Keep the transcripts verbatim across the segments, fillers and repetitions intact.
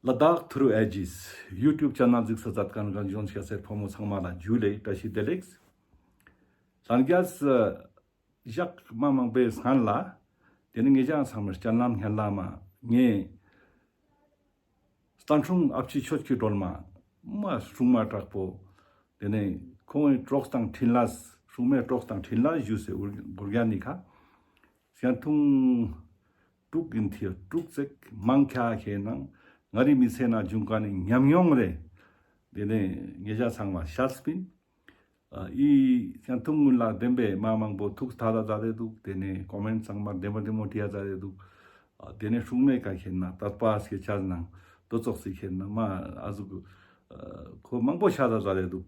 ལ་དྭགས་ཐུརུ་ཨེ་ཇིས་ཡུ་ཊུབ་ཆེ་ནལ་གཟིགས་ས་མཛད་མཁན་རྒན་གཞོན་སྐྱ་སེར་ཕོ་མོ་ཚང་མ་ལ་ཇུ་ལེ་བཀྲ་ཤིས་བདེ་ལེགས། ལྷན་རྒྱས་ཞག་མ་མང་པོའི་སྔན་ལ་དེ་ནི་ངེད་ཅག་ཚང་མའི་སྤྱན་ལམ་སྙན་ལམ་མ་ངས་སྟན་སྲུང་ཨ་ཕྱི་ཆོས་ཀྱི་སྒྲོལ་མ་མ་སྲུང་མ་དྲག་པོ་དེ་ནས་ཁོང་གི་གྲོགས་དང་འཕྲིན་ལས་སྲུང་མའི་གྲོགས་དང་འཕྲིན་ལས་ཞུས་སེ་འུར་འུར་རྒྱ་ནི་ཁ་ཞན་ཐུང་དྲུག་ཡིན་ཐིའ་དྲུག་ཙེག་མང་ཁྱ་ཁེ་ནང་ང་རི་མི་ཚེ་ན་བྱུང་ཀ་ནི་ཉམས་མྱོང་རེ་དེ་ནས་ངེད་ཅག་ཚང་མ་ཤད་སྤིན། ཨ་ཨི་ཞན་ཐུང་ངུན་ལ་བདེན་པའི་མ་མང་པོ་ཐུགས་ཐད་ད་མཛད་དེ་འདུག་དེ་ནས་ཀོ་མེན་ཊ་ཚང་མ་བདེན་པ་བདེན་མོ་བྲིའ་མཛད་དེ་འདུག་ཨ་དེ་ནས་སྲུང་མའི་ཀ་ཁེ་ན་དད་པ་སྐྱེ་ཆ་ནང་དོ་ཙོགས་སི་ཁེ་ན་མ་ཨ་ཟུག་ཨ་ཁོ་མང་པོ་ཤད་ད་མཛད་དེ་འདུག་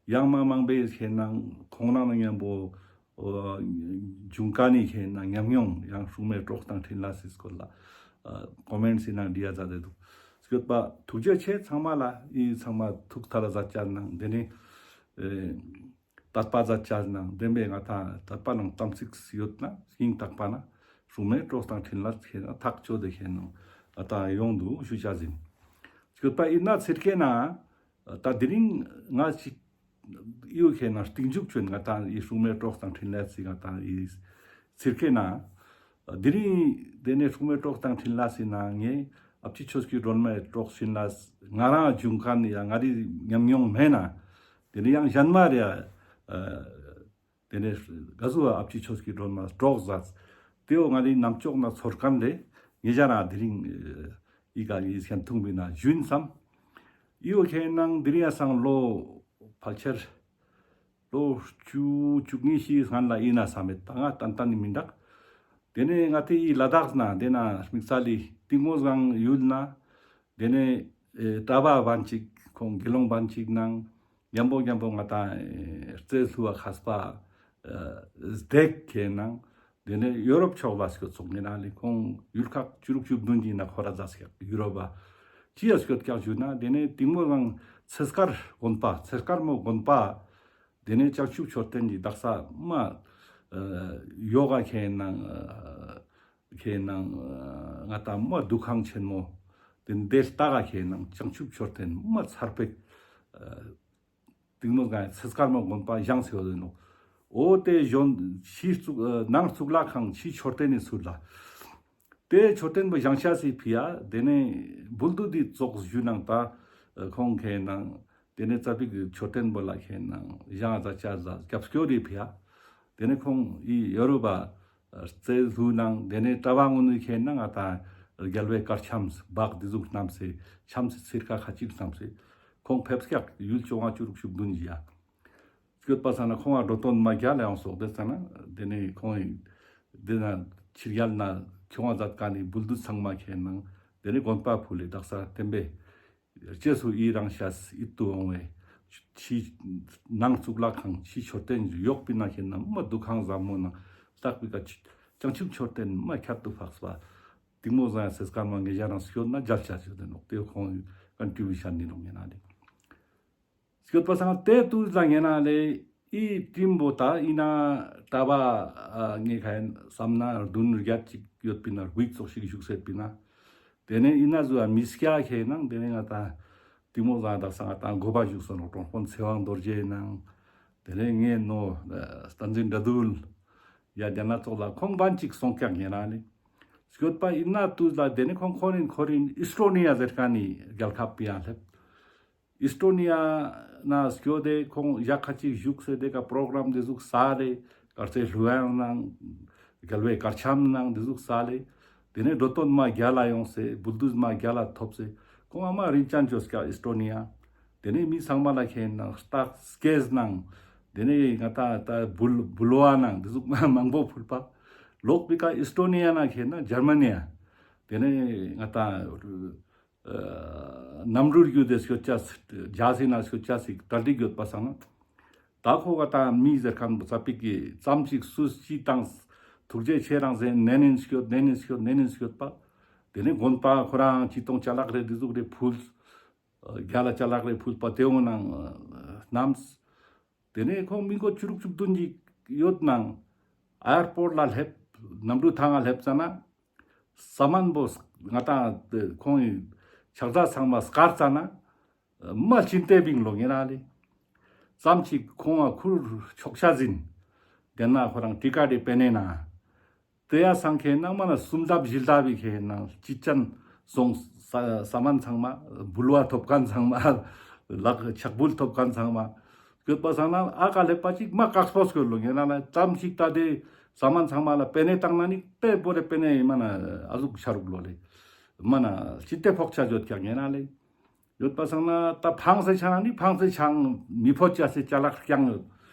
ཡང་མ་མང་པོའི་ཁེ་ན་ཁོང་རང་ནང་མཉམ་པོ་ཨ་བྱུང་ཀ་ནི་ཁེ་ན་ཉམས་མྱོང་ཡང་སྲུང་མའི་གྲོགས་དང་འཕྲིན་ལས་སི་སྐོར་ལ་ཨ་ཀོ་མེན་ཊ་སི་ནང་བྲིའ་མཛད་དེ་འདུག་སྐྱོད་པ་ཐུགས་རྗེ་ཆེ། ཚང་མ་ལ་ཨི་ཚང་མ་ཐུགས་ཐད་ད་མཛད་ཅ་ནང་དེ་ནས་ཨེ་དད་པ་མཛད་ཅ་ནང་བདེན་པའི་ང་ཏང་དད་པ་ནང་དམ་ཚིག་ཡོད་ན་སྙིང་ཐག་པ་ན་སྲུང་མའི་གྲོགས་དང་འཕྲིན་ལས་ཁེ་ན་ཐག་ཆོད་དེ་ཁེ་ན་ང་ཏང་ཡོང་དུ་ཞུ་ཅ་ཟིན། སྐྱོད་པ་ཨིན་ན་ཚིར་ཁེ་ན་ད་དེ་རིང་ང་ཅིག་ཨི་བོ་ཁེ་ན་རྟིང་མཇུག་ཆོད་ང་ཏང་ཨི་སྲུང་མའི་གྲོགས་དང་འཕྲིན་ལས་སི་ང་ཏང་ཨི་ཚིར་ཁེ་ན་དེ་རིང་དེ་ནས་སྲུང་མའི་གྲོགས་དང་འཕྲིན་ལས་སི་ནང་ངས་ཨ་ཕྱི་ཆོས་ཀྱི་སྒྲོན་མའི་གྲོགས་འཕྲིན་ལས་ང་རང་བྱུང་ཁན་ཡ་ང་རི་ཉམས་མྱོང་མེད་ན་དེ་ནས་ཡང་གཞན་མ་རེ་ཡ་དེ་ནས་ག་ཟུག་ཨ་ཕྱི་ཆོས་ཀྱི་སྒྲོན་མ་གྲོགས་མཛད་དེ་བོ་ང་རི་རྣམ་ཅོག་ན་ཚོར་ཁན་ལས་ངེད་ཅག་རང་དེ་རིང་ཨི་ཀ་ཨི་ཞན་ཐུང་བི་ན་ཞུན་སམ། ཨི་བོ་ཁེ་ནང་དེ་རིང་ཡ་སང་ལོ་ཕལ་ཆེར་ལོ་བཅུ་བཅུ་གཉིས་ཤིག་སྔན་ལ་ཨིན་ན་བསམ་མེད་ད་ང་ཏན་ཏན་ནི་མི་འདུག་དེ་ནས་ང་ཏི་ཨི་ལ་དྭགས་ན་དེ་ན་དམིགས་བསལ་ལི་གཏིང་མོ་སྒང་ཡུལ་ན་དེ་ནས་ཨེ་གྲྭ་པ་བན་ཅིག་ཁོང་དགེ་སློང་བན་ཅིག་ནང་མཉམ་པོ་མཉམ་པོ་ང་ཏང་ཨེ་རྩེ་ལྷུ་བ་མཁས་པ་ཨེ་སྡེག་ཁེ་ནང་དེ་ནས་ཡོ་རོབ་ཕྱོགས་ལ་སྐྱོད་སོང་ངེ་ན་ལི་ཁོང་ཡུལ་ཁག་བཅུ་དྲུག་བཅུ་བདུན་གྱི་ན་ཁོ་ར་ཛ་སྐྱག་ཡུ་རོབ་པ་ཅི་ཡ་སྐྱོད་སྐྱག་ཞུ་ན་དེ་ནས་གཏིང་མོ་སྒང་ཚེ་དཀར་དགོན་པ་ཚེ་དཀར་མོ་དགོན་པ། དེ་ནས་བྱང་ཆུབ་མཆོད་རྟེན་གྱི་དག་ས་མ་ཨ་ཡོ་ག་ཁེ་ནང་ཨ་ཁེ་ནང་ཨ་ང་ཏང་མ་འདུ་ཁང་ཆེན་མོ་དེ་འདི་ལྟ་ག་ཁེ་ནང་བྱང་ཆུབ་མཆོད་རྟེན་མ་ཚར་པེག་ཨ་གཏིང་མོ་སྒང་ཚེ་དཀར་མོ་དགོན་པ་བཞེངས་སེ་ཡོད་ནོག་འོ་དེ་གཞོན་ཕྱི་གཙུག་ཨ་ནང་གཙུག་ལག་ཁང་ཕྱི་མཆོད་རྟེན་ནི་ཚུར་ལ། དེ་མཆོད་རྟེན་པོ་བཞེངས་ཤ་སི་ཕི་ཡ་དེ་ནས་འབུལ་སྡུད་དི་ཙོགས་ཞུ་ནང་ད་ཁོང་ཁེ་ནང་དེ་ནས་ཙ་པིག་མཆོད་རྟེན་པོ་ལ་ཁེ་ནང་བཞེངས་ཙ་ཅ་ཟ་རྒྱབ་སྐྱོར་རི་ཕི་ཡ་དེ་ནས་ཁོང་ཨི་ཡོ་རོབ་པ་རྩེ་ལྷུ་ནང་དེ་ནས་གྲྭ་པ་ངོ་ནི་ཁེ་ནང་ང་ད་རྒྱལ་བའི་གར་འཆམས་སྦག་དི་ཟུག་རྣམས་སེ་འཆམས་སེ་ཚིར་ཁ་ཁ་ཅིག་རྣམས་སེ་ཁོང་ཕེབས་སྐྱག་ཡུལ་བཅོ་ལྔ་བཅུ་དྲུག་བཅུ་བདུན་ཡ། སྐྱོད་པ་ས་ན་ཁོང་ང་འགྲོ་དོན་མ་རྒྱལ་ལ་ཡོང་སོག་དེ་ས་ན་དེ་ནས་ཁོང་ཡིན་དེ་ན་ཕྱི་རྒྱལ་ན་ཁྱོང་ང་མཛད་ཀ་ནི་འབུལ་སྡུད་ཚང་མ་ཁེ་ནང་དེ་ནས་དགོན་པ་ཕུལ་ལེ་དག་ས་བསྟན་པའི་རྗེས་སུ་ཡི་རང་ཤ་ཡིད་དུ་འོང་བའི་ཕྱི་ནང་གཙུག་ལག་ཁང་ཕྱི་མཆོད་རྟེན་ཡོག་པི་ན་ཁེ་ནང་མ་འདུ་ཁང་བཟང་མོ་ནང་ལྟག་པི་ཀ་བྱང་ཆུབ་མཆོད་རྟེན་མ་ཁྱད་དུ་འཕགས་པ་གཏིང་མོ་བཟང་ཡ་ཚེ་དཀར་མ་ངེད་ཅག་རང་སྐྱོད་ན་མཇལ་ཆ་ཆོད་དེ་ནོག་དེ་ཁོང་ཀོན་ཊི་བུ་ཤན་ནི་ནོག་ངེ་ན་དེ། སྐྱོད་པ་སང་དེ་དུས་ལ་ངེ་ན་ལེ་ཨི་ཊིམ་པོ་ད་ཨི་ན་གྲྭ་པ་ཨ་ངེ་ཁ་ཡན་བསམ་ན་བདུན་བརྒྱད་ཅིག་ཡོད་པི་ན་དགུ་ཙོགས་ཤིག་བཞུགས་སེ་པི་ན། དེ་ནས་ཨི་ན་ཟུ་ཨ་མི་སྐྱ་ཁེ་ནང་དེ་ནས་ང་ད་ཊིམ་པོ་ཟ་དག་ས་ང་ད་འགོ་པ་བཞུགས་སོ་ནོ་གྲོང་དཔོན་ཚེ་དབང་རྡོ་རྗེ་ནང་དེ་ནས་ངེ་ནོ་བསྟན་འཛིན་དགྲ་འདུལ་ཡ་དེ་ན་ཙོགས་ལ་ཁོང་བན་ཅིག་སོང་ཀྱག་ངེ་ན་ལེ། སྐྱོད་པ་ཨི་ན་དུས་ལ་དེ་ནས་ཁོང་ཁོ་རིན་ཁོ་རིན་ཨིས་ཊོ་ནི་ཡ་ཟེར་ཁན་ནི་རྒྱལ་ཁབ་པི་ཡ་སླེབས། ཨིས་ཊོ་ནི་ཡ་ན་སྐྱོད་དེ་ཁོང་ཞག་ཁ་ཅིག་བཞུགས་སེ་དེ་ཀ་པྲོ་གྲམ་དེ་ཟུག་ས་རེ་གར་ཚེ་ལྷུ་ཡང་ནང་རྒྱལ་བའི་གར་འཆམ་ནང་དེ་ཟུག་ས་ལེ། དེ་ནས་འགྲོ་དོན་མ་རྒྱལ་ལ་ཡོང་སེ་འབུལ་སྡུད་མ་རྒྱལ་ལ་ཐོབ་སེ་ཁོང་ཨ་མ་རིན་ཅན་ཅོས་ཀྱག་ཨིས་ཊོ་ནི་ཡ། དེ་ནས་མི་ཚང་མ་ལ་ཁེ་ནང་སྟག་སྐེས་ནང་དེ་ནས་ང་ད་ད་འབུལ་འབུལ་བ་ནང་དེ་ཟུག་མ་མང་པོ་ཕུལ་པ། ལོག་པི་ཀ་ཨིས་ཊོ་ནི་ཡ་ན་ཁེ་ན་ཇར་མ་ནི་ཡ། དེ་ནས་ང་ད་ཨ་གནམ་གྲུར་བརྒྱུད་དེ་སྐྱོད་ཅས་རྒྱ་སེ་ན་སྐྱོད་ཅས་སི་གྲ་སྒྲིག་ཡོད་པ་སང་ན། ད་ཁོ་ག་ད་མི་ཟེར་ཁན་པོ་ཙ་པིག་གི་ཙམ་ཞིག་སུས་ཅི་བཏང་ཐུགས་རྗེ་ཆེ་རང་ཟེར་ནན་ནན་སྐྱོད་ནན་ནན་སྐྱོད་ནན་ནན་སྐྱོད་པ། དེ་ནས་དགོན་པ་ཁོ་རང་ཅི་གཏོང་ཅ་ལག་རེ་དེ་ཟུག་རེ་ཕུལ། རྒྱ་ལ་ཅ་ལག་རེ་ཕུལ་པ་དེ་འོང་ནང་རྣམས། དེ་ནས་ཁོང་མི་མགོ་བཅུ་དྲུག་བཅུ་བདུན་ཅིག་ཡོད་ནང་ཨེར་པོར་ལ་སླེབས་གནམ་གྲུ་ཐང་ང་སླེབས་ཙ་ན། ས་མན་པོ་ང་ཏང་ཁོང་ངི་ ཆག་ཚ་ཚང་མ་སྐར་ཙ་ན་མ་ཅི་ཏེ་བིང་ལོ་ཉེ་རང་ལེ། ཙམ་ཅིག་ཁོང་ང་ཁུར་ཆོག་ཤ་ཟིན། དེ་ན་ཁོ་རང་ཊི་ཀ་ཊི་པེ་ནེ་ན། དེ་ཡ་སང་ཁེ་ན་མ་ན་སུམ་ལྡབ་བཞི་ལྡབ་བི་ཁེ་ན་ཅི་ཅན་སོང་ས་ས་མན་ཚང་མ་འབུལ་བ་ཐོབ་མཁན་ཚང་མ་ལག་ཕྱག་འབུལ་ཐོབ་མཁན་ཚང་མ་སྐྱོད་པ་སང་ན་ཨ་ཀ་ལེ་པ་ཅིག་མ་ཀག་སྤོ་སྐྱོད་ལོ་ཉེ་རང་ལེ། ཙམ་ཅིག་ད་དེ་ས་མན་ཚང་མ་ལ་པེ་ནེ་བཏང་ན་ནི་པེ་བོ་རེ་པེ་ནེ་མ་ན་ཨ་ཟུག་ཆ་རུག་ལོ་ལེ། མ་ན་ཅི་ཏེ་ཕོག་ཆ་ཡོད་ཀྱག་ཉེ་རང་ལེ། ཡོད་པ་སང་ན་ད་ཕངས་སེ་ཆ་ན་ནི་ཕངས་སེ་ཆང་མི་ཕོད་ཅ་སེ་ཅ་ལག་རྐྱང་ཡོད།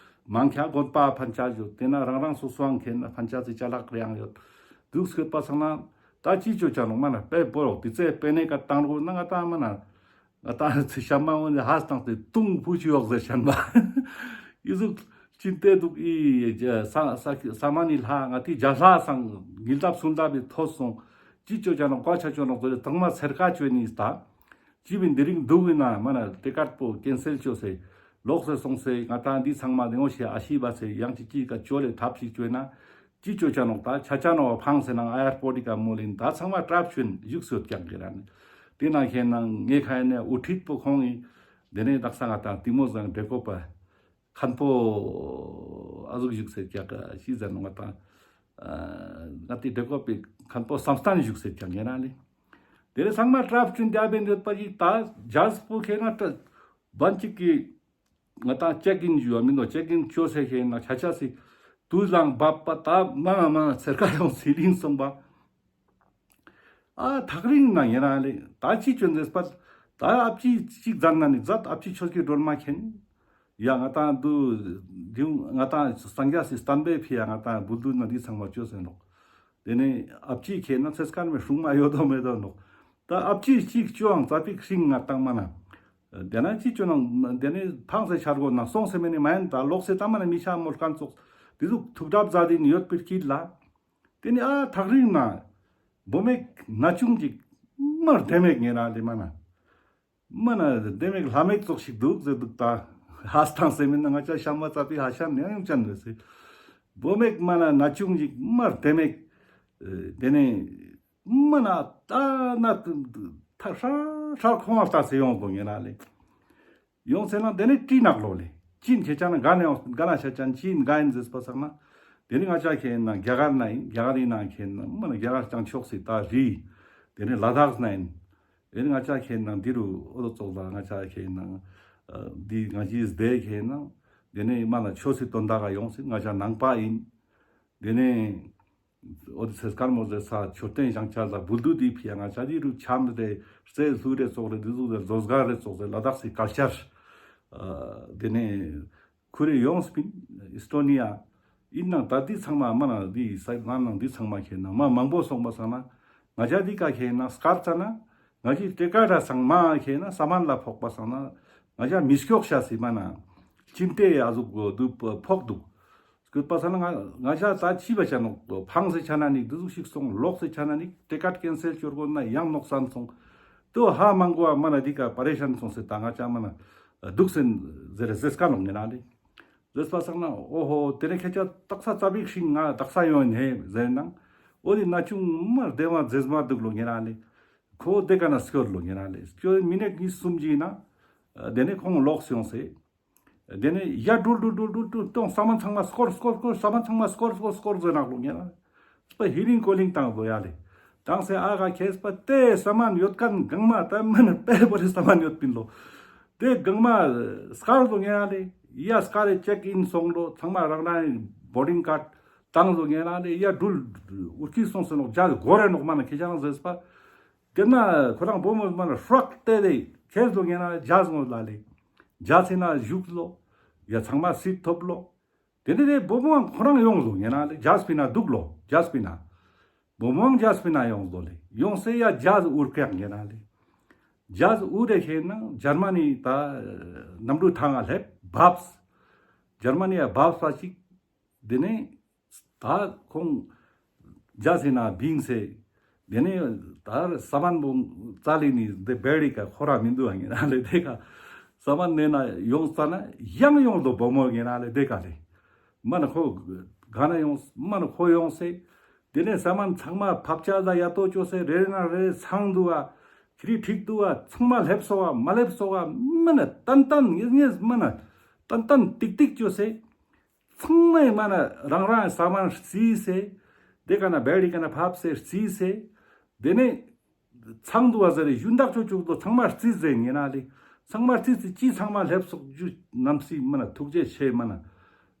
མང་ཁྱ་དགོན་པ་ཕན་ཆ་ཡོད། དེ་ན་རང་རང་སོ་སོའང་ཁེ་ན་ཕན་ཆ་སེ་ཅ་ལག་རེའང་ཡོད། དུག་སྐྱོད་པ་སང་ན་ད་ཅི་ཅོ་ཅ་ནོག་མ་ན་པེ་བོ་རོག་དེ་ཚེ་པེ་ནེ་ཀ་བཏང་རོག་ན་ང་ད་མ་ན་ང་ད་ཚེ་ཤ་མ་འོན་ཧ་སྟངས་ཏེ་ཏུང་ཕུ་ཅི་ཡོག་ཟེར་ཤན་པ། ཨི་ཟུག་ཅི་ཏེ་དུག་ཨི་ས་ས་ས་མ་ནི་ལྷ་ང་ཏི་ཇ་ལྷ་སང་ཉིལ་ལྡབ་སུམ་ལྡབ་བི་ཐོས་སོང་། ཅི་ཅོ་ཅ་ནོག་ཀ་ཆ་ཅོ་ནོག་ཟེར་ཏང་མ་སེར་ཀ་ཅོ་ནི་ད། ཅི་བིན་དེ་རིང་དུག་ཨིན་ན་མ་ན་ཏེ་ཀ་ཏི་པོ་ཀེན་སེལ་ཅོས་སེ་ལོག་སེ་སོང་སེ་ང་ཏང་འདི་ཚང་མ་ནེ་འོ་ཞེས་ཨ་ཤི་བ་སེ་ཡང་ཅི་ཅི་ཀ་ཅོ་ལེ་ཐབས་ཤིག་ཅོས་ན་ཅི་ཅོ་ཅ་ནོག་ད་ཆ་ཅ་ནོག་ཕངས་སེ་ནང་ཨ་ཡར་པོ་ཏི་ཀ་མོལ་ཨིན་ད་ཚང་མ་ཀྲབ་ཅོ་ཨིན་བཞུགས་སོད་ཀྱང་གི་ར་ནི་དེ་ན་ཁེ་ནང་ངེ་ཁ་ཡ་ནེ་འུ་ཁྲིད་པོ་ཁོང་ཨིན་དེ་ནེ་དག་ས་ང་ཏང་ཏི་མོ་ཟང་འདྲེ་ཀོ་པ་ཁན་པོ་ཨ་ཟུག་བཞུགས་སེ་ཀྱག་ཤི་ཟ་ནོག་ང་ཏང་ང་ཏི་འདྲེ་ཀོ་པའི་ཁན་པོ་སམ་སྟན་བཞུགས་སེ་ཀྱང་ངེ་ན་ལེ། དེ་ནེ་ཚང་མ་ཀྲབ་ཅོ་ཨིན་དེ་ཨ་བེན་ཡོད་པ་ཅིག་ད་ཇཱས་པོ་ཁེ་ན་ཏ་བན་ཅིག་གི་ང་ཏང་ཅེག་ཨིན་ཞུ་བ་མིན་ནོག་ཅེག་ཨིན་ཅོས་སེ་ཁེ་ན་ཆ་ཆ་སི་དུས་ལང་བབ་པ་ད་མ་མ་ཚེར་ཀ་ཡོང་སི་ལིང་སོང་པ། ཨ་ཐག་རིང་ན་ཡིན་རང་ལེ་ད་ཅི་ཅོ་འདེས་པ། ད་ཨ་ཕྱི་ཅིག་ཛད་ན་ནི་ཛད། ཨ་ཕྱི་ཆོས་ཀྱི་སྒྲོལ་མ་མཁྱེན། ཡ་ང་ཏང་དུ་དེའུ་ང་ཏང་སངས་རྒྱས་སི་བསྟན་པའི་ཕི་ཡ་ང་ཏང་བུ་དུ་ན་འདི་ཚང་མ་ཅོས་ཟེར་ནོག་དེ་ནེ་ཨ་ཕྱི་མཁྱེན་ན་ཚེ་སྐར་མའི་སྲུང་མ་ཡོད་དོ་མེད་དོ་ནོག་ད་ཨ་ཕྱི་ཅིག་ཅོའང་ཙ་པིག་ཤིང་ང་ཏང་མ་ན། དེ་ན་ཅི་ཅོ་ནང་དེ་ནེ་ཕངས་སེ་ཆར་གོ་ན་སོང་སེ་མེ་ནེ་མ་ཡིན་ད་ལོག་སེ་ད་མ་ན་མི་ཆ་མོལ་ཁན་ཙོགས་དེ་ཟུག་ཐུགས་གྲབས་ཛད་དེ་ནི་ཡོད་པིར་ཁྱིད་ལ། དེ་ནེ་ཨ་ཐག་རིང་ན་བུ་མེག་ན་ཆུང་ཅིག་མར་དེ་མེག་ངེ་ན་དེ་མ་ན་མ་ན་དེ་མེག་ལྷ་མེག་ཙོགས་ཤིག་དུག་ཟེར་དུག་ད་ཧ་སྟངས་སེ་མིན་ན་ང་ཅག་ཤམ་བ་ཙ་པི་ཧ་ཤམ་ཡང་ཡང་ཅན་རེ་སེ་བུ་མེག་མ་ན་ན་ཆུང་ཅིག་མར་དེ་མེག་དེ་ནེ་མ་ན་ད་ན་ཧྲ་ཧྲ་ཁོང་ལ་ལྟ་སེ་ཡོང་དགོ་ངེ་ན་ལེ། ཡོང་སེ་ན་དེ་ནེ་ཀྲི་ནག་ལོ་ལེ། ཅིན་ཁྱེད་ཅག་ན་ག་ནེ་ཡོང་ག་ན་ཤ་ཅན་ཅིན་ག་ཡིན་ཟེར་པ་སང་ན། དེ་ནེ་ང་ཅག་ཁེ་ན་རྒྱ་གར་ན་ཡིན། རྒྱ་གར་ཡིན་ན་ཁེ་ན་མ་ན་རྒྱ་གར་ཅང་ཕྱོགས་སི་ད་རི། དེ་ནེ་ལ་དྭགས་ན་ཡིན། དེ་ནེ་ང་ཅག་ཁེ་ན་འདི་རུ་ཨོ་ལོ་ཙོགས་ལ་ང་ཅག་ཁེ་ན་འདི་ང་ཅིའི་སྡེ་ཁེ་ན་དེ་ནེ་མ་ན་ཆོས་སི་དོན་དག་ག་ཡོང་སེ་ང་ཅག་ནང་པ་ཡིན། དེ་ནེ། འོ་དེ་ཚེ་སྐར་མོ་ཟེར་ས་མཆོད་རྟེན་བཞེངས་ཆ་ལ་བུ་དུ་དི་ཕི་ཡ་ང་ཅག་དི་རུ་འཆམ་རེ་རྩེ་ལྷུ་རེ་ཙོགས་རེ་དི་ཟུག་རེ་ལོ་སྒར་རེ་ཙོགས་རེ་ལ་དྭགས་སི་ཀལ་ཅར། དེ་ནེ་ཁུ་རེ་ཡོངས་པིན་ཨིས་ཏོ་ནི་ཡ། ཡིན་ནང་ད་དི་ཚང་མ་མ་ན་དི་ས་ང་ནང་དི་ཚང་མ་ཁེ་ན་མ་མང་པོ་སོང་པ་སང་ན་ང་ཅག་དི་ཀ་ཁེ་ན་སྐར་ཙ་ན་ང་ཅི་ཏེ་ཀ་ད་སང་མ་ཁེ་ན་ས་མན་ལ་ཕོག་པ་སང་ན་ང་ཅག་མི་སྐྱོག་ཤ་སི་མ་ན་ཅིན་ཏེ་ཡ་ཟུག་གོ་དུ་ཕོག་དུག་སྐུད་པ་ས་ན་ང་ང་ཅག་ད་ཅི་བ་ཆ་ནོག་ཕངས་སེ་ཆ་ན་ནི་དུ་ཟུག་ཤིག་སོང་། ལོག་སེ་ཆ་ན་ནི་ཏེ་ཀ་ཀེན་སེལ་ཅོར་གོ་ན་ཡང་ནོག་སན་སོང་། དོ་ཧ་མང་གོ་མ་ན་དི་ཀ་པ་རེ་ཤན་སོང་སེ་ད་ང་ཅག་མ་ན་དུག་སེན་ཟེར་ཟེར་ཀ་ནོག་ངེ་ན་ལེ། ཟེར་པ་སང་ན་ཨོ་ཧོ་དེ་ནེ་ཁྱེད་ཅག་དག་ས་ཙ་པིག་ཤིང་ང་དག་ས་ཡོང་ནེ་ཟེར་ནང་། འོ་དི་ན་ཆུང་མ་རྡེ་མ་ཛེས་མ་དུག་ལོ་ངེ་ན་ལེ། ཁོ་དེ་ཀ་ན་སྐྱོར་ལོ་ངེ་ན་ལེ། སྐྱོར་མི་ནེ་ཉིས་སུམ་ཅིག་ན་དེ་ནེ་ཁོང་ལོག་སེ་ཡོང་སེ། དེ་ནེ་ཡ་དྲུལ་དྲུལ་དྲུལ་དྲུལ་དྲུལ་ཏོང་ས་མན་ཚང་མ་སྐོར་སྐོར་སྐོར་ས་མན་ཚང་མ་སྐོར་སྐོར་སྐོར་ཟེར་ནག་ལོ་ངེ་ན། སྤ་ཧི་རིང་ཀོ་ལིང་བཏང་དོ་ཡ་ལེ། བཏང་སེ་ཨ་ག་ཁེས་པ་ཏེ་ས་མན་ཡོད་ཁན་གང་མ་ད་མ་ན་པེ་པོ་རེ་ས་མན་ཡོད་པིན་ལོ། ཏེ་གང་མ་སྐར་ལོ་ངེ་ན་ལེ། ཡ་སྐར་རེ་ཅེག་ཨིན་སོང་ལོ། ཚང་མ་རང་རང་བོར་ཌིང་ཀཱར་བཏང་ལོ་ངེ་ན་ལེ། ཡ་དྲུལ་འུར་ཁི་སོང་སེ་ནོག་ཇ་གོ་རེ་ནོག་མ་ན་ཁེ་ཅག་ན་ཟེར་པ། དེ་ན་ཁོ་རང་བུ་མོ་མ་ན་ཧྲག་ཏེ་ལེ་ཁྱེར་དོ་ངེ་ན་ཇཱས་ངོ་ལ་ལེ། ཇཱས་ཨིན་ན་བཞུགས་ལོ། ཡ་ཚང་མ་སིད་ཐོབ་ལོ། དེ་ནེ་དེ་བུ་མོ་ཁོ་རང་ཡོང་ལོ་ངེ་ན་ལེ། ཇཱས་པི་ན་དུག་ལོ། ཇཱས་པི་ན། བུ་མོ་ཇཱས་པི་ན་ཡོང་ལོ་ལེ། ཡོང་སེ་ཡ་ཇཱས་འུར་ཀེག་ངེ་ན་ལེ། ཇཱས་འུར་རེ་ཁེ་ན་ཇར་མ་ནི་ད་གནམ་གྲུ་ཐང་ང་ལེབ་བབས། ཇར་མ་ནི་ཡ་བབས་པ་ཅིག་དེ་ནེ་ད་ཁོང་ཇཱས་ཨིན་ན་བིངས་སེ། དེ་ནེ་ད་ས་མན་བོ་ཙ་ལི་ནི་དེ་བེ་རི་ཀ་ཁོ་ར་མི་དུག་ཨ་ངེ་ན་ལེ། དེ་ཀ་ས་མན་ནེ་ན་ཡོང་ཙ་ན་ཡང་ཡོང་དོ་བུ་མོ་ངེ་ན་ལེ། དེ་ཀ་ལེ་མ་ན་ཁོ་ག་ན་ཡོང་མ་ན་ཁོ་ཡོང་སེ། དེ་ནེ་ས་མན་ཚང་མ་ཕབ་ཆ་ད་ཡ་ཏོ་ཅོས་སེ་རེ་རེ་ན་རེ་རེ་ཚང་དུག་ཨ། ཁྱེ་རི་འགྲིག་འདུག་ག་ཚང་མ་ལེབ་སོག་ག་མ་ལེབ་སོག་ག་མ་ན་ཏན་ཏན་ངེས་ངེས་མ་ན་ཏན་ཏན་ཏིག་ཏིག་ཅོས་སེ། ཚང་མས་མ་ན་རང་རང་ས་མན་རྩིས་སེ། དེ་ཀ་ན་བེ་རི་ཀ་ན་ཕབ་སེ་རྩིས་སེ། དེ་ནས་ཚང་འདུག་ག་ཟེར་རེ་ཞུན་དག་ཅོ་ཅུག་དོ་ཚང་མ་རྩིས་སེ་ཉེ་ན་ལེ། ཚང་མ་རྩིས་སེ་ཅི་ཚང་མ་ལེབ་སོག་ཇུ་ནམ་སི་མ་ན་ཐུགས་རྗེ་ཆེ་མ་ན།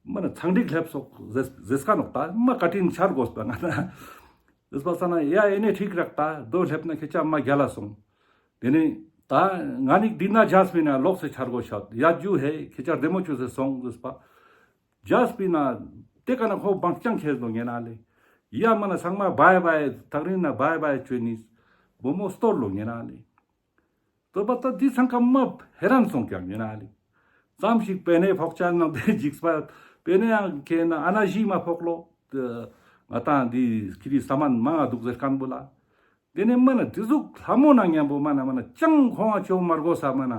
མ་ན་ཚང་འགྲིག་ལེབ་སོག་ཟེར་ཟེར་ཀ་ནོག་ད་མ་བཀའ་དྲིན་ཆར་དགོས་པ་ང་ན། ཟེར་པ་ས་ན་ཡ་ཨེ་ནེ་འགྲིག་རག་ད་དོ་ལེབ་ན་ཁྱེ་ཅག་མ་རྒྱལ་ལ་སོང་། དེ་ནས་ད་ང་ནི་འདི་ན་ཇཱས་པི་ན་ལོག་སེ་ཆར་དགོས་ཤག་ཡ་ཇུ་ཧེ་ཁྱེ་ཅག་བདེ་མོ་ཅོས་སེ་སོང་ཟེར་པ། ཇཱས་པི་ན་དེ་ཀ་ན་ཁོ་བང་རྐྱང་ཁྱེར་དོ་ཉེ་ན་ལེ། ཡ་མ་ན་ཚང་མ་བའི་བའི་ཐག་རིང་ན་བའི་བའི་ཅོས་ནི་བུ་མོ་སྟོར་ལོ་ཉེ་ན་ལེ། དོ་པ་ད་འདི་ཚང་ཀ་མ་ཧེ་རན་སོང་ཀྱང་ཉེ་ན་ལེ། ཙམ་ཞིག་པེ་ནེ་ཕོག་ཅན་ནང་དེ་འཇིགས་པ་པེ་ནེ་ཡང་ཁེ་ན་ཨ་ན་ཞི་མ་ཕོག་ལོ། ང་ཏང་འདི་ཁྱེ་རི་ས་མན་མང་ང་འདུག་ཟེར་མཁན་བོ་ལ། དེ་ནས་མ་ན་དེ་ཟུག་ལྷ་མོ་ན་མཉམ་པོ་མ་ན་མ་ན་ཅང་ཁོང་ང་ཅོ་མ་དགོས་ས་མ་ན།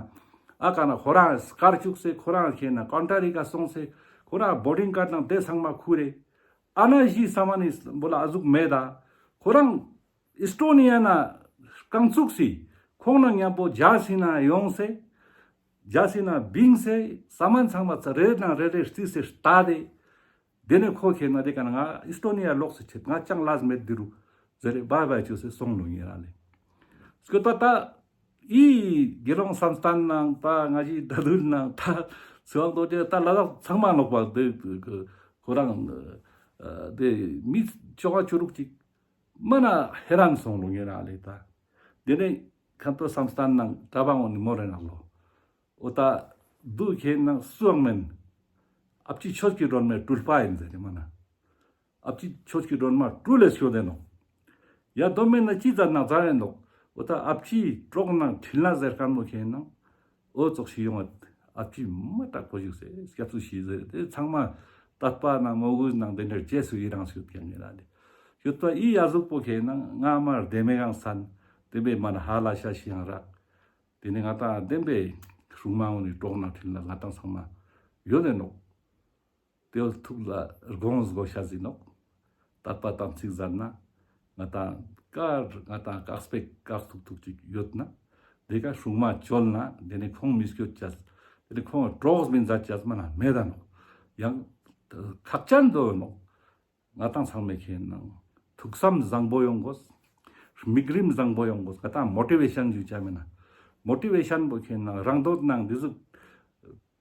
ཨ་ཀ་ན་ཁོ་རང་སྐར་བཅུག་སེ་ཁོ་རང་ཁེ་ན་ཀོན་ཊ་རི་ཀ་སོང་སེ་ཁོ་རང་བོར་ཌིང་ཀཱཌ་ནང་དེ་ཚང་མ་ཁུར་རེ། ཨ་ན་ཞི་ས་མན་ནི་བོ་ལ་ཨ་ཟུག་མེད་ད། ཁོ་རང་ཨིས་ཊོ་ནི་ཡ་ན་རྐང་ཚུགས་སི་ཁོང་ན་མཉམ་པོ་ཇཱས་པི་ན་ཡོང་སེ། ཇཱས་པི་ན་བིང་སེ་ས་མན་ཚང་མ་ཚ་རེ་ནང་རེ་རེ་རྩིས་སེ་ལྟ་དེ། དེ་ནས་ཁོ་ཁེ་ན་དེ་ཀ་ན་ང་ཨིས་ཊོ་ནི་ཡ་ལོག་སེ་ཆེད་ང་ཅང་ལས་མེད་འདི་རུ་ཟེར་རེ་བའི་བའི་ཅོས་སེ་སོང་ལོ་ཉེ་ར་ལེ། སྐྱོད་པ་ད་ཨི་དགེ་སློང་བསམ་གཏན་ནང་ད་ང་ཞི་ད་དུལ་ནང་ད་ཚེ་དབང་རྡོ་རྗེ་ད་ལ་དྭགས་ཚང་མ་ནོག་པ་དེ་ཁོ་རང་དེ་མི་ཅོ་ག་ཅོ་རུག་ཅིག་མ་ན་ཧེ་རན་སོང་ལོ་ཉེ་ར་ལེ་ད། དེ་ནས་ཁན་ཏོ་བསམ་གཏན་ནང་གྲྭ་པ་འོ་ནི་མོ་རེ་ནང་ལོ། འོ་ད་དུ་ཁེ་ན་སུའང་མེན། ཨ་ཕྱི་ཆོས་ཀྱི་སྒྲོན་མའི་སྤྲུལ་པ་ཡིན་ཟེར་ཏེ་མ་ན། ཨ་ཕྱི་ཆོས་ཀྱི་སྒྲོན་མ་སྤྲུལ་ལེ་ཤོད་དེ་ནོག། ཡ་དོ་མེན་ན་ཅི་ཙ་ན་ཙ་རེ་ནོག། འོ་ད་ཨ་ཕྱི་གྲོགས་ནང་འཕྲིན་ལས་ཟེར་མཁན་མོ་ཁེ་ན། འོ་ཙོགས་ཤིག་ཡོང་བ་ཨ་ཕྱི་མ་དྲག་པོ་ཞིག་སེ་སྐྱབས་སུ་ཤི་ཟེར་དེ་ཚང་མ་དད་པ་ན་མོས་གུས་ནང་དེ་འདྲ་རྗེས་སུ་ཡི་རང་ཤོད་ཀྱང་ཉེ་ར་ལེ། ཡོད་པ་ཨི་ཡ་ཟུག་པོ་ཁེ་ན་ང་མ་བདེ་མེད་གང་སན་དེ་བས་མ་ན་ཧ་ལ་ཤ་ཤི་ཡང་རག། དེ་ནས་ང་ཏང་བདེན་པའི་སྲུང་མ་འོ་ནི་གྲོགས་ནང་འཕྲིན་ལས་ང་ཏང་ཚང་མ་ཡོད་ལེ་ནོག། དེ་བོ་ཐུགས་ལ་དགོངས་དགོས་ཤ་ཟིན་ནོག། དད་པ་དམ་ཚིག་ཟེར་ན་ང་ཏང་དཀར་ང་ཏང་དཀར་སྤེག་དཀར་ཐུག་ཐུག་ཅིག་ཡོད་ན་དེ་ཀ་སྲུང་མ་བཅོལ་ན་དེ་ནས་ཁོང་མི་སྐྱོད་ཅས་དེ་ནས་ཁོང་གྲོགས་མི་མཛད་ཅས་མ་ན་མེད་ད་ནོག། ཡང་ཁག་ཅན་དོ་ནོག། ང་ཏང་ཚང་མས་ཁེ་ན་ཐུགས་བསམ་བཟང་པོ་ཡོང་དགོས། དམིགས་རིམ་བཟང་པོ་ཡོང་དགོས། ང་ཏང་མོ་ཊི་ཝེ་ཤན་ཞུ་ཅ་མེད་ན། མོ་ཊི་ཝེ་ཤན་པོ་ཁེ་ན་རང་འདོད་ནང་འདི་ཟུག་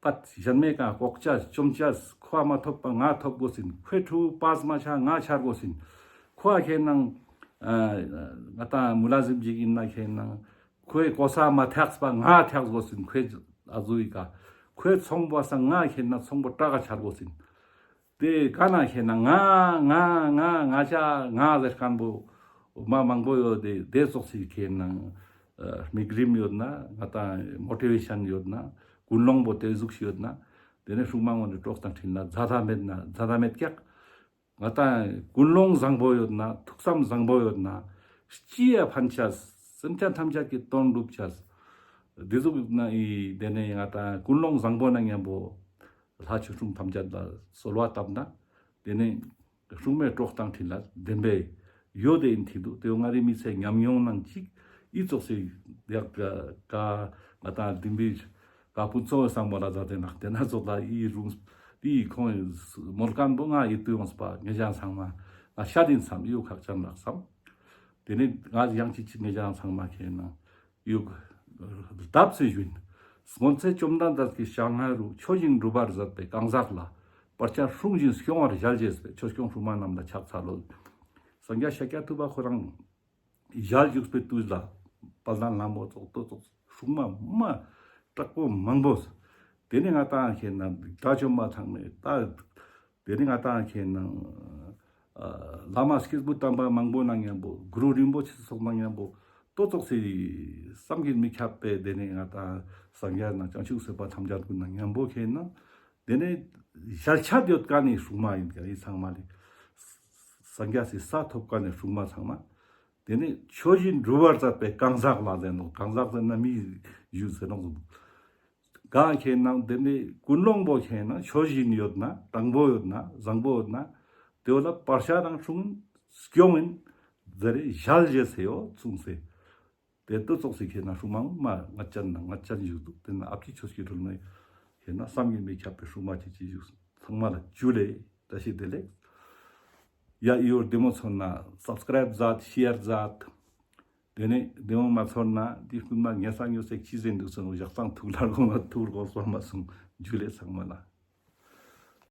པད་གཞན་མེད་ཀ་ལྐོག་ཅ་བཅོམ་ཅ་ཁོ་མ་ཐོབ་པ་ང་ཐོབ་དགོས་ཟིན། ཁོའི་ཕྲུ་གུ་པཱས་མ་ཆ་ང་ཆ་དགོས་ཟིན། ཁོ་ཁེ་ན་ང་ཏང་མུ་ལ་ཟིམ་ཅིག་ཡིན་ན་ཁེ་ན་ཁོའི་གོ་ས་མ་ཐེགས་པ་ང་ཐེགས་དགོས་ཟིན། ཁོའི་ཨ་ཟུ་ཡི་ཀ་ཁོའི་ཚོང་པ་ས་ང་ཁེ་ན་ཚོང་པ་ཀྲག་ག་ཆ་དགོས་ཟིན། དེ་ག་ན་ཁེ་ན་ང་ང་ང་ང་ཅ་ང་ཟེར་མཁན་པོ་མ་མང་པོ་ཡོད་དེ་དེ་ཙོགས་སི་ཁེ་ན་དམིགས་རིམ་ཡོད་ན་ང་ཏང་མོ་ཊི་ཝེ་ཤན་ཡོད་ན་ཀུན་སློང་པོ་དེ་ཟུག་ཤིག་ཡོད་ན་དེ་ནས་སྲུང་མ་འོ་ནི་གྲོགས་དང་འཕྲིན་ལས་མཛའ་ད་མེད་ན་མཛའ་ད་མེད་ཀྱག། ང་ཏང་ཀུན་སློང་བཟང་པོ་ཡོད་ན་ཐུགས་བསམ་བཟང་པོ་ཡོད་ན་སྤྱི་ཡ་ཕན་ཆ་སེམས་ཅན་ཐམས་ཅད་ཀྱི་དོན་འགྲུབ་ཆ། དེ་ཟུག་ན་ཨི་དེ་ནས་ང་ཏང་ཀུན་སློང་བཟང་པོ་ན་མཉམ་པོ་ལྷ་ཆོས་སྲུང་ཐམས་ཅད་ལ་གསོལ་བ་བཏབ་ན་དེ་ནས་སྲུང་མའི་གྲོགས་དང་འཕྲིན་ལས་བདེན་པའི་ཡོད་དེ་ཡིན་ཐིག་འདུག། དེ་ང་རི་མི་ཚེ་ཉམས་མྱོང་ནང་གཅིག་ཨི་ཙོགས་སི་ཡག་ཀ་ང་ཏང་བདེན་པའི་ཀ་ཕུན་ཚོགས་བསམ་པ་ལ་ཛ་དེ་ནག་དེ་ན་ཙོགས་ལ་ཨི་རུང་དེ་ཁོང་མོལ་མཁན་པོ་ང་ཡིད་དུ་ཡོངས་པ་ངེད་ཅག་ཚང་མ་ང་ཤ་དིན་བསམ་ཡོད་ཁག་ཅན་ལགས་བསམ། དེ་ནས་ང་ཡང་ཅི་ཅི་ངེད་ཅག་ཚང་མ་ཁེ་ན་ཡུག་ལྡབ་སེ་ཞུན། སྔོན་ཚེ་བཅོམ་ལྡན་འདས་ཀྱི་ཞལ་སྔ་རུ་མཆོད་ཅིང་སྒྲུབ་པར་མཛད་པའི་གང་ཟག་ལ་བར་ཆད་སྲུང་ཞིང་སྐྱོང་བར་ཞལ་བཞེས་པའི་ཆོས་སྐྱོང་སྲུང་མ་རྣམས་ལ་ཕྱག་འཚལ་ལོ། སངས་རྒྱས་ཤཱཀྱ་ཐུབ་པ་ཁོ་རང་ཞལ་བཞུགས་པའི་དུས་ལ་དཔལ་ལྡན་ལྷ་མོ་ཙོགས་ཏོ་ཙོགས་སྲུང་མ་མ་དྲག་པོ་མང་པོ། དེ་ནས་ང་ཏང་ཁེ་ན་དགྲ་བཅོམ་པ་ཚང་མས་ད། དེ་ནས་ང་ཏང་ཁེ་ན་ཨ་བླ་མ་སྐྱེས་བུ་དམ་པ་མང་པོ་ན་མཉམ་པོ་གུ་རུ་རིན་པོ་ཆེ་སོགས་ན་མཉམ་པོ་ཏོ་ཙོགས་སེ་བསམ་གྱིས་མི་ཁྱབ་པའི་དེ་ནས་ང་ཏང་སངས་རྒྱས་ན་བྱང་ཆུབ་སེམས་དཔའ་ཐམས་ཅད་ཀུན་ན་མཉམ་པོ་ཁེ་ན་དེ་ནས་ཞལ་ཆད་ཡོད་མཁན་ནི་སྲུང་མ་ཡིན་ཀྱང་ཨི་ཚང་མ་ལས་སངས་རྒྱས་སི་ས་ཐོབ་མཁན་ནི་སྲུང་མ་ཚང་མ། དེ་ནས་མཆོད་ཅིང་སྒྲུབ་པར་མཛད་པའི་གང་ཟག་ལ་ཟེར་ནོག། གང་ཟག་ཟེར་ན་མི་ཞུ་ཟེར་ནོག། གང་ཁེ་ན་དེ་ནས་ཀུན་སློང་པོ་ཁེ་ན་མཆོད་ཅིང་ཡོད་ན་དྲང་པོ་ཡོད་ན་བཟང་པོ་ཡོད་ན་དེ་བོ་ལ་བར་ཆད་དང་སྲུང་སྐྱོང་ཡིན་ཟེར་ཞལ་བཞེས་སེ་ཡོད་གསུངས་སེ། ཏེ་ཏོ་ཙོགས་སི་ཁེ་ན་སྲུང་མ་མ་ང་ཅན་ན་ང་ཅན་བཞུགས་འདུག། ཏེ་ན་ཨ་ཕྱི་ཆོས་ཀྱི་སྒྲོལ་མའི་ཁེ་ན་བསམ་གྱིས་མི་ཁྱབ་པའི་སྲུང་མ་ཅིག་ཅིག་བཞུགས། ཚང་མ་ལ་ཇུ་ལེ། བཀྲ་ཤིས་བདེ་ལེགས། ཡ་ཨི་བོ་བདེ་མོ་ཚོར་ན་སབ་སི་ཀ་རའིབ་མཛད། ཤེར་མཛད། ཏེ་ནེ་བདེ་མོ་མ་ཚོར་ན་འདི་སྐུན་མ་ཉེ་ས་ཉོ་སེ་ཅི་ཟེར་འདུག་སོང་། ཞག་ཚང་ཐུགས་ལ་དགོངས་ན་ཐུགས་དགོངས་སོ་མ་སོང་། ཇུ་ལེ་ཚང་མ་ལ།